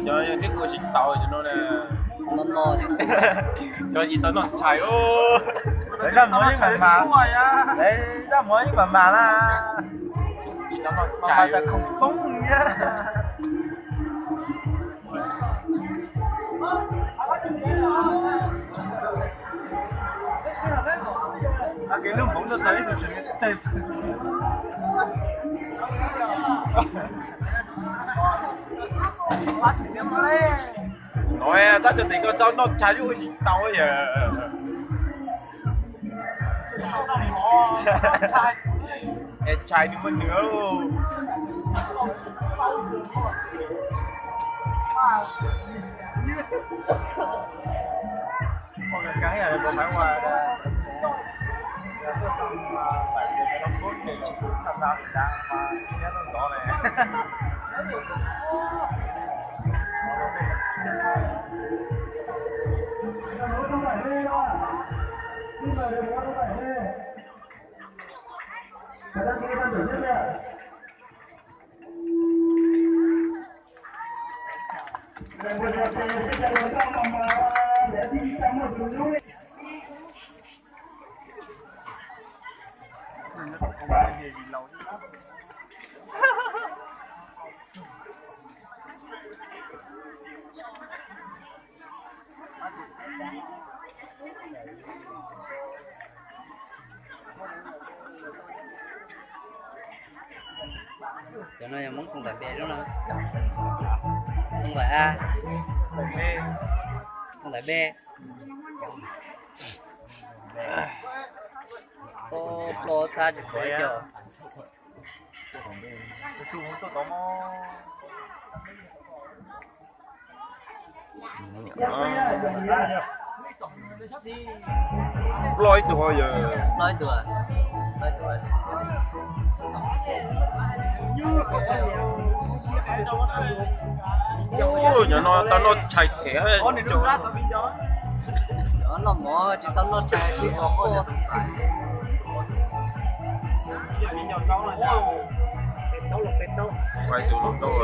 Cov yeej tib ua tsis tau cov no na. No no, cov tsis tau noj tshais. Lawv zaj muag yeej mas mas, lawv zaj muag yeej mas mas na. Tsis tau noj tshais, mas tas khoom poob thiab. Kev lub hmoov tuaj txog ib tug tseem teg. No tab cov tim ko tau noj tshais ua tsis tau yom. Es tshais nws muaj nws. Cov no yog Hmoob Tooj Ntais B no. Tooj Ntais A, Tooj Ntais B. Plob xab tsis pom ib co. Ploj ib tug ho yog. Ploj ib tug. Ub, cov no tau noj tshais them. Cov noj mov tsis tau noj tshais tsis pom quaj. Ua tus hluas nkauj.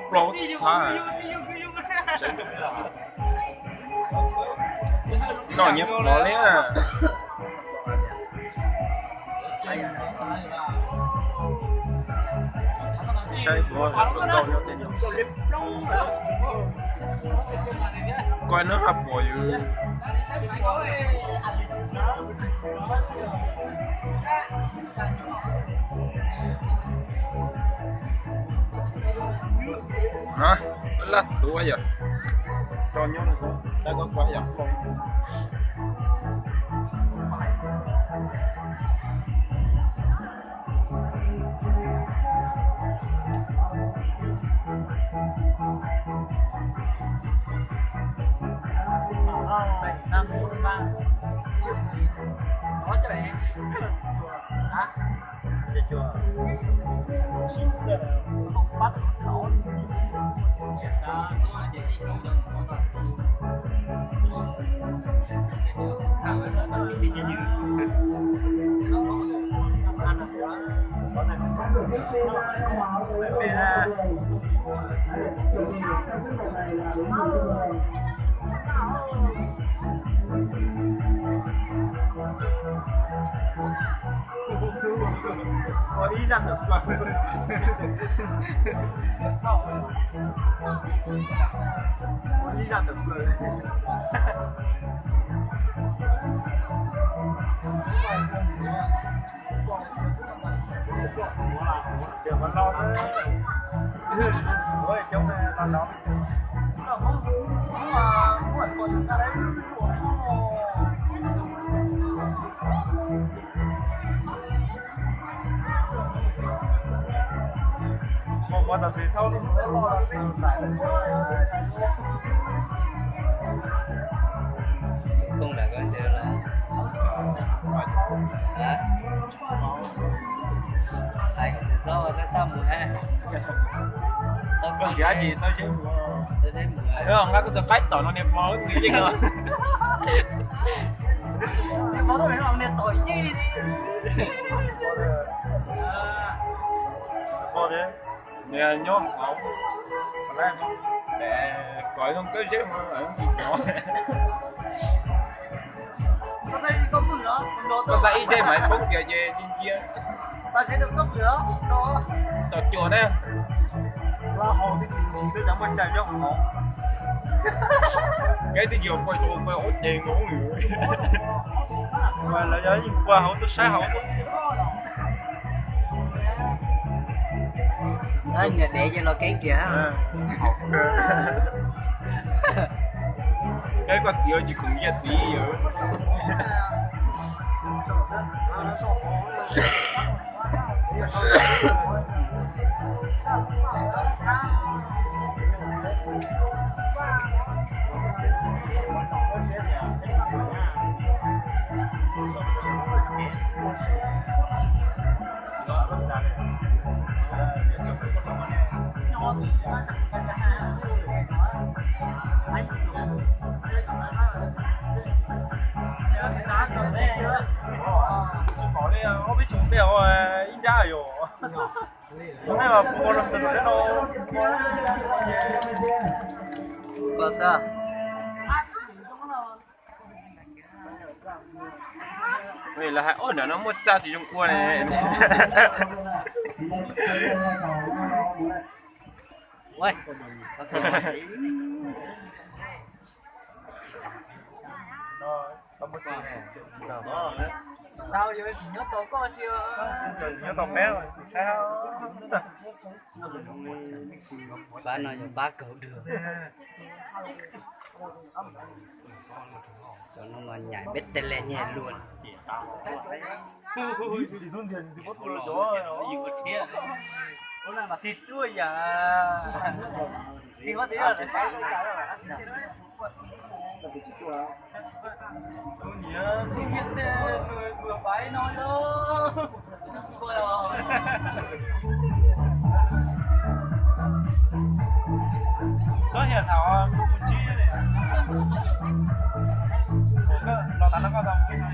Ploj xab. Noj nyiaj mov li. Saib puas zoo nkauj nyob tej no xwb. Koj no haj pom yus. Laj tuav yom, rau nyob tab koj koj yam plob. Ua ib zaj tawm plaws. Ua ib zaj tawm plaws. Ua tau tis thauj lub nus loj loj. Kooj nram ko ntses los. Hais kom nws txhob ua tab txaj mus na. Koj tsis hais tsis tau seb mus. Nqa kuv tus qaib tom no niag pog lub nws yeej los. Niag pog lub nws tom yeej li. Nyob hauv, kom zoo txawj zeb mas tsis hnov. Koj xav ib zeb mas poob tiag ces cia cia. Tom cuag na. Kev twb yuav poj hauv poj ub ces nkaus. Lawv yog yeej pua hauv tuaj saib hauv. Niam dev ces los keeb kiag. Koj txiv tsis khoom yaj txiv yawg. Tsis pom li, ob peb tsoom tej ib nrab yom. Peb los pub ua los xwm no. Koj xwb. Lawv hais ob nram no muaj txaj tsis zoo ua ne. Nyob tom peb, pab no yog pab kaug dua. Cov no mas nyaim peb tej le nyiaj luaj. Tig yam. Txhob hiam thaum kuv mus ntsib los tas no koj tau mus peb no.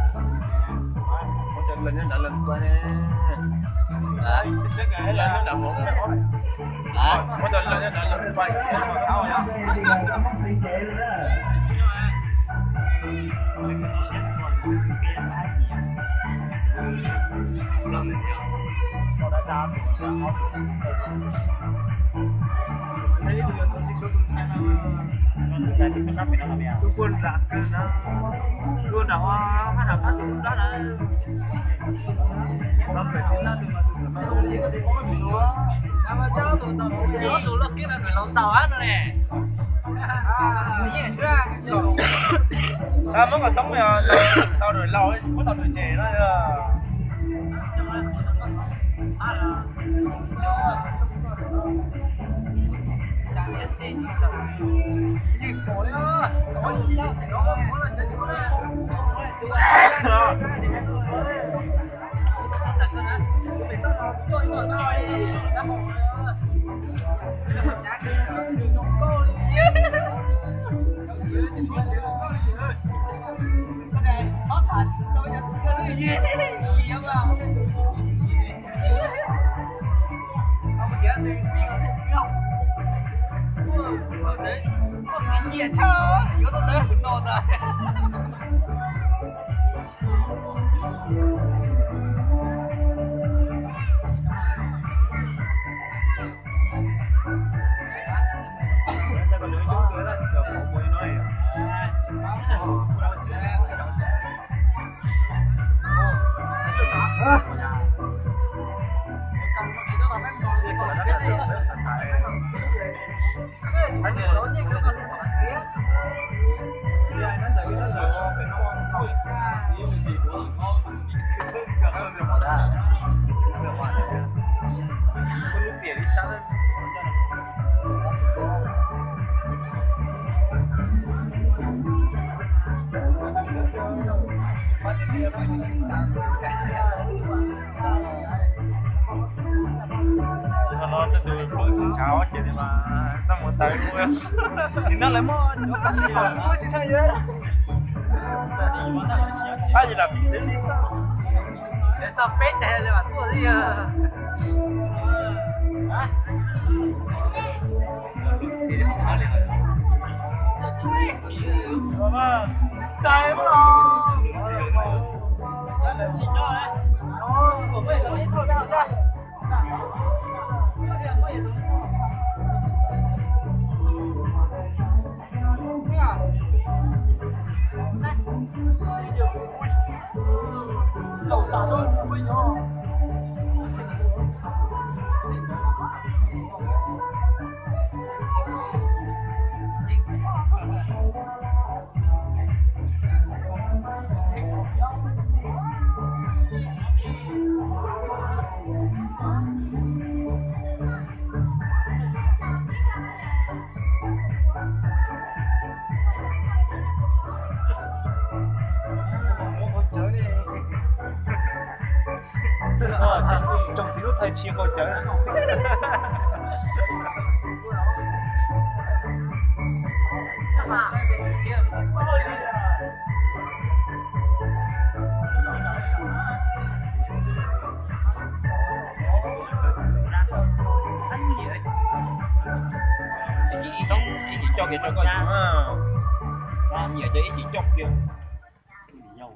Muab cov lawv nyob nrad lawv tuaj ne. Lawv nyob nrad hauv. Muab cov lawv nyob nrad lawv tuaj. Muab kom toob tau rau laus, muab tau rau tsev no. Qhov no tej tus pw tseem ntshav ces mas txaj muag tawv. Nim no lawv muab cov pab tsis pom kuj tsis tsheej yawg. Pab tsis lam pim txwv li. Xav peb tais li mas tuaj xwb yog. Tsoom txiv lub thawj tsis nqaus cawv. Ib tsis coj kiag rau koj yuav, nyiam ces ib tsis coj kiag. Nyob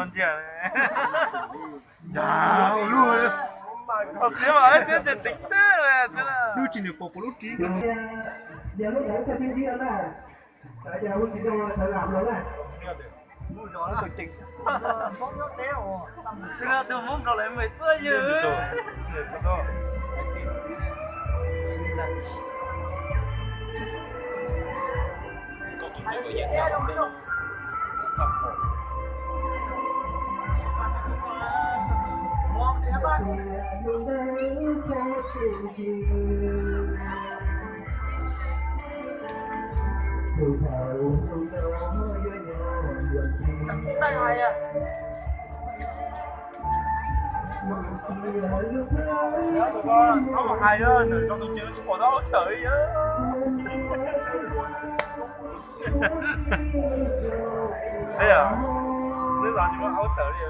ntsia, yog ua luaj, txiv mas tseem tseem teb lub tsis nws pom pom lub tsis. Tus Hmoob nrog lawv mus tuaj yws. Txhob mus hais, nws tso tus cev tsis pom tau aub tawm li. Twb los tsis muaj aub tawm li.